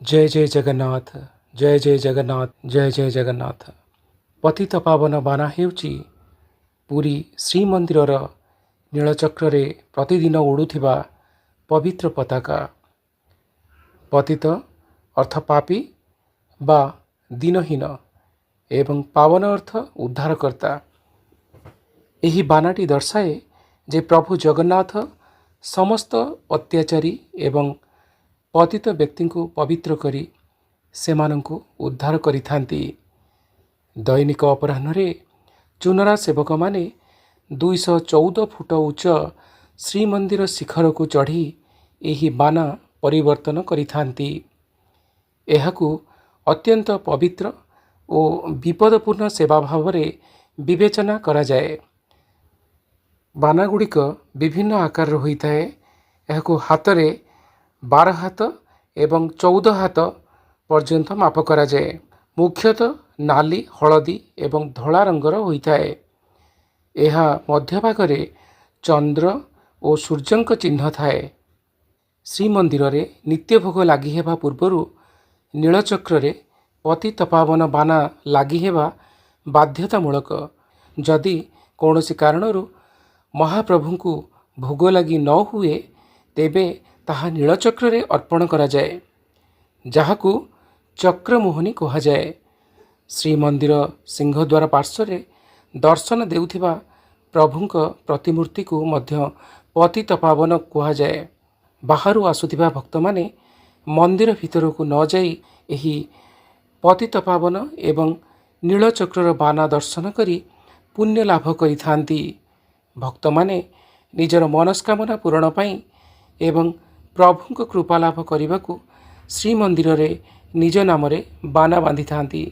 ଜୟ ଜୟ ଜଗନ୍ନାଥ, ଜୟ ଜୟ ଜଗନ୍ନାଥ, ଜୟ ଜୟ ଜଗନ୍ନାଥ। ପତିତ ପାବନ ବାନା ହେଉଛି ପୁରୀ ଶ୍ରୀମନ୍ଦିରର ନୀଳଚକ୍ରରେ ପ୍ରତିଦିନ ଉଡ଼ୁଥିବା ପବିତ୍ର ପତାକା। ପତିତ ଅର୍ଥ ପାପୀ ବା ଦୀନହୀନ ଏବଂ ପାବନ ଅର୍ଥ ଉଦ୍ଧାରକର୍ତ୍ତା। ଏହି ବାନାଟି ଦର୍ଶାଏ ଯେ ପ୍ରଭୁ ଜଗନ୍ନାଥ ସମସ୍ତ ଅତ୍ୟାଚାରୀ ଏବଂ ପତିତ ବ୍ୟକ୍ତିଙ୍କୁ ପବିତ୍ର କରି ସେମାନଙ୍କୁ ଉଦ୍ଧାର କରିଥାନ୍ତି। ଦୈନିକ ଅପରାହ୍ନରେ ଚୁନରା ସେବକମାନେ 214 ଫୁଟ ଉଚ୍ଚ ଶ୍ରୀମନ୍ଦିର ଶିଖରକୁ ଚଢ଼ି ଏହି ବାନା ପରିବର୍ତ୍ତନ କରିଥାନ୍ତି। ଏହାକୁ ଅତ୍ୟନ୍ତ ପବିତ୍ର ଓ ବିପଦପୂର୍ଣ୍ଣ ସେବା ଭାବରେ ବିବେଚନା କରାଯାଏ। ବାନାଗୁଡ଼ିକ ବିଭିନ୍ନ ଆକାରର ହୋଇଥାଏ। ଏହାକୁ ହାତରେ 12 ହାତ ଏବଂ 14 ହାତ ପର୍ଯ୍ୟନ୍ତ ମାପ କରାଯାଏ। ମୁଖ୍ୟତଃ ନାଲି, ହଳଦୀ ଏବଂ ଧଳା ରଙ୍ଗର ହୋଇଥାଏ। ଏହା ମଧ୍ୟଭାଗରେ ଚନ୍ଦ୍ର ଓ ସୂର୍ଯ୍ୟଙ୍କ ଚିହ୍ନ ଥାଏ। ଶ୍ରୀମନ୍ଦିରରେ ନିତ୍ୟଭୋଗ ଲାଗି ହେବା ପୂର୍ବରୁ ନୀଳଚକ୍ରରେ ପତିତପାବନ ବାନା ଲାଗି ହେବା ବାଧ୍ୟତାମୂଳକ। ଯଦି କୌଣସି କାରଣରୁ ମହାପ୍ରଭୁଙ୍କୁ ଭୋଗ ଲାଗି ନ ହୁଏ, ତେବେ ତାହା ନୀଳଚକ୍ରରେ ଅର୍ପଣ କରାଯାଏ, ଯାହାକୁ ଚକ୍ରମୋହନୀ କୁହାଯାଏ। ଶ୍ରୀମନ୍ଦିର ସିଂହଦ୍ୱାର ପାର୍ଶ୍ୱରେ ଦର୍ଶନ ଦେଉଥିବା ପ୍ରଭୁଙ୍କ ପ୍ରତିମୂର୍ତ୍ତିକୁ ମଧ୍ୟ ପତିତପାବନ କୁହାଯାଏ। ବାହାରୁ ଆସୁଥିବା ଭକ୍ତମାନେ ମନ୍ଦିର ଭିତରକୁ ନ ଯାଇ ଏହି ପତିତପାବନ ଏବଂ ନୀଳଚକ୍ରର ବାନା ଦର୍ଶନ କରି ପୁଣ୍ୟ ଲାଭ କରିଥାନ୍ତି। ଭକ୍ତମାନେ ନିଜର ମନସ୍କାମନା ପୂରଣ ପାଇଁ ଏବଂ ପ୍ରଭୁଙ୍କ କୃପା ଲାଭ କରିବାକୁ ଶ୍ରୀମନ୍ଦିରରେ ନିଜ ନାମରେ ବାନା ବାନ୍ଧିଥାନ୍ତି।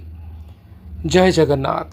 ଜୟ ଜଗନ୍ନାଥ।